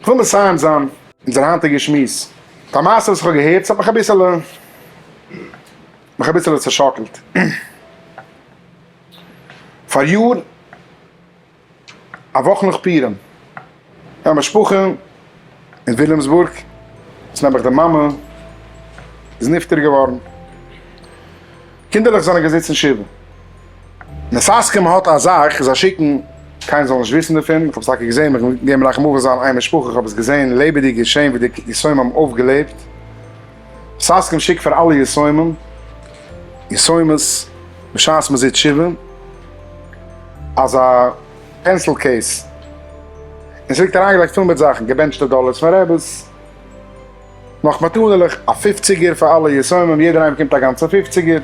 כ'וויל מסיים זיין אונזער היינטיגע שמועס מיט א מעשה וואס איך האב געהערט, ס'האט מיך אביסעלע מיך אביסעלע צעשאקלט. פאריאר א וואך נאך פורים, א משפחה אין וויליאמסבורג, וואס נעבעך די מאמע איז נפטר געווארן, קינדערלעך זענען געזיצן שבעה. מססכם האט א זאך, זיי שיקן, קיינער זאל נישט וויסן דערפון, איך האב עס טאקע געזען, איך גיי מנחם אבל זיין איין משפחה, איך האב עס געזען לעבעדיג געשען ווי די יתומים האבן אויפגעלעבט. מססכם שיקט פאר אלע יתומים, יתומות, בשעת מען זיצט שבעה, אזא pencil case, און ס'ליגט אריינגעלייגט פול מיט זאכן, געבענטשטע דאלערס פון רעבעס, נאך מתנה'לעך, א פופציגער פאר אלע יתומים, יעדער איינער באקומט א גאנצע פופציגער.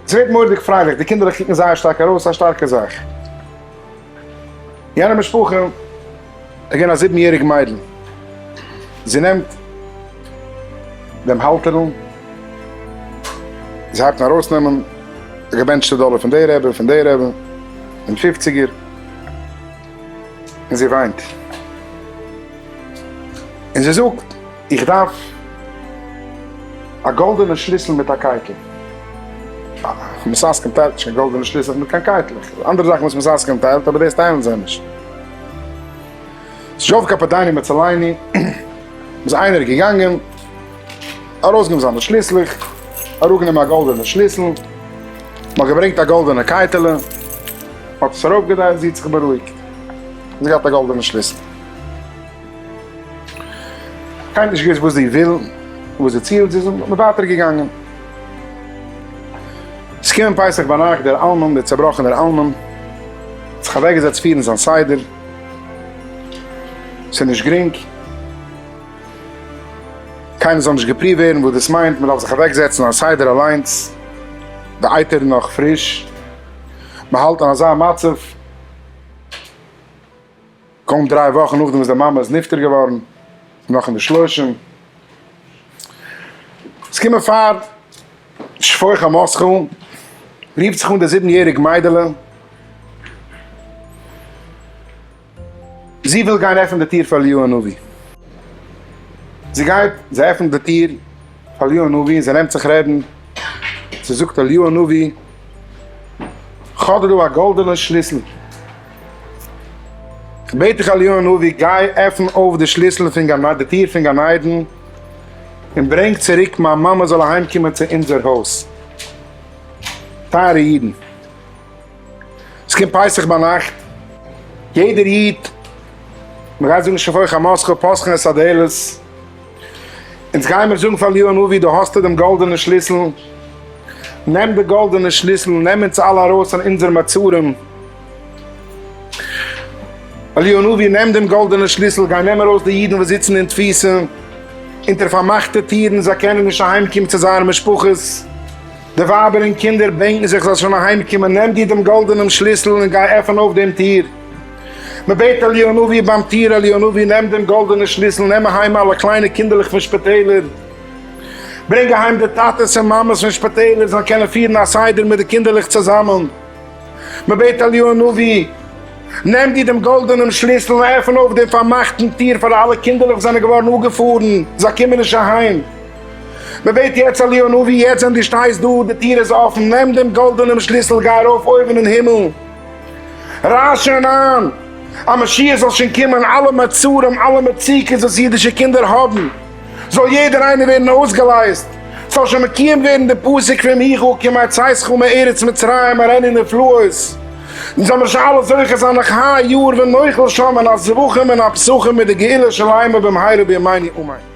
ס'ווערט מורא'דיג פרייליך, די קינדערלעך קוקן זייער שטארק ארויס, א שטארקע זאך. יענע משפחה איז געווען א זיבן יעריג מיידל, זי נעמט דעם האלטערל, זי הייבט אן ארויסנעמען די געבענטשטע דאלער פון די רבי, פון די רבי, דעם פופציגער, און זי וויינט. און זי זאגט, איך דארף א גאלדענע שליסל מיט א קייטל. מססכם טיילט נישט קיין גאלדענע שליסלעך מיט קיין קייטלעך. אנדערע זאכן וואס מססכם טיילט, אבער דאס טיילן זיי נישט. ס'איז קאפאדייני מצלייני, איז איינער געגאנגען, ארויסגענומען זיינע שליסלעך, אראפגענומען א גאלדענע שליסל, מ'האט געברענגט א גאלדענע קייטעלע, מ'האט עס ארויפגעדרייט, זי האט זיך בארואיגט, זי האט געהאט א גאלדענע שליסל. קיינער נישט געוואוסט וואס זי וויל, וואס זי צילט, זי איז ווייטער געגאנגען. עס קומען פסח ביינאכט, דער אלמן, דער צעבראכענער אלמן, האט זיך אוועקגעזעצט פירן זיין סדר. ס'איז נישט גרינג. קיינער זאל נישט געפריווט ווערן וואס דאס מיינט, מען דארף זיך אוועקזעצן א סדר אליינס, די אייטער איז נאך פריש, מען האלט אין אזא מצב, קוים דריי וואכן נאכדעם וואס די מאמע איז נפטר געווארן, נאך אין די שלושים. עס קומען פאר שפוך חמתך, רופט זיך אן די זיבן יעריג מיידעלע, זי וויל גיין עפענען די טיר פאר אליהו הנביא. זי גייט, זי עפענט די טיר פאר אליהו הנביא און זי נעמט זיך רעדן, זי זאגט אליהו הנביא, כ'האב דא א גאלדענע שליסל, כ'בעט דיך אליהו הנביא, גיי עפן אויף די שליסל פון גן עדן, די טיר פון גן עדן, און ברענג צוריק מיין מאמע זאל אהיימקומען צו אונזער הויז. טייערע אידן. עס קומט פסח ביינאכט, יעדער איד, מען גייט זאגן שפוך חמתך פותחין את הדלת, אונז גיימיר זאגן פאר אליהו הנביא, דא האסטו דעם גאלדענע שליסל, נעם די גאלדענע שליסל, נעם אונז אלע ארויס פון אונזער מצרים, אליהו הנביא נעם דעם גאלדענע שליסל, גיי נעם ארויס די אידן וואס זיצן אין תפיסה, אונטער פארמאכטע טירן, זיי קענען נישט אהיימקומען צו זייערע משפחות. די ווייבער און קינדער בענקן זיך זאלסט שוין אהיים קומען, נעם דיר דעם גאלדענעם שליסל און גיי עפען אויף דעם טיר. מען בעט אליהו הנביא ביים טיר, אליהו הנביא נעם דעם גאלדענעם שליסל, נעם אהיים אלע קליינע קינדערלעך פון שפיטעלער, ברענג אהיים די טאטעס און מאמעס פון שפיטעלער זאלן קענען פירן א סדר מיט די קינדערלעך צוזאמען. מען בעט אליהו הנביא, נעם דיר דעם גאלדענעם שליסל און עפען אויף דעם פארמאכטן טיר פאר אלע קינדערלעך וואס זענען געווארן אפגעפארן, זיי קומען נישט אהיים. מען בעט יעצט אליהו הנביא, יעצט ווען דו שטייסט דא, די טיר איז אפן, נעם דעם גאלדענעם שליסל, גיי ארויף אויבן אין הימל, רייס שוין איין, אז משיח זאל שוין קומען, אלע מצרים, אלע מצוקות וואס אידישע קינדער האבן, זאל יעדער איינער ווערן אויסגעלייזט, ס'זאל שוין מקוים ווערן די פסוק פון מיכה כימי צאתך מארץ מצרים אראנו נפלאות, און זאל מיר שוין אלע זוכה זיין נאך היי יאר ונאכל שם מן הזבחים מן הפסחים מיט די גאולה שלימה במהרה בימינו אמן.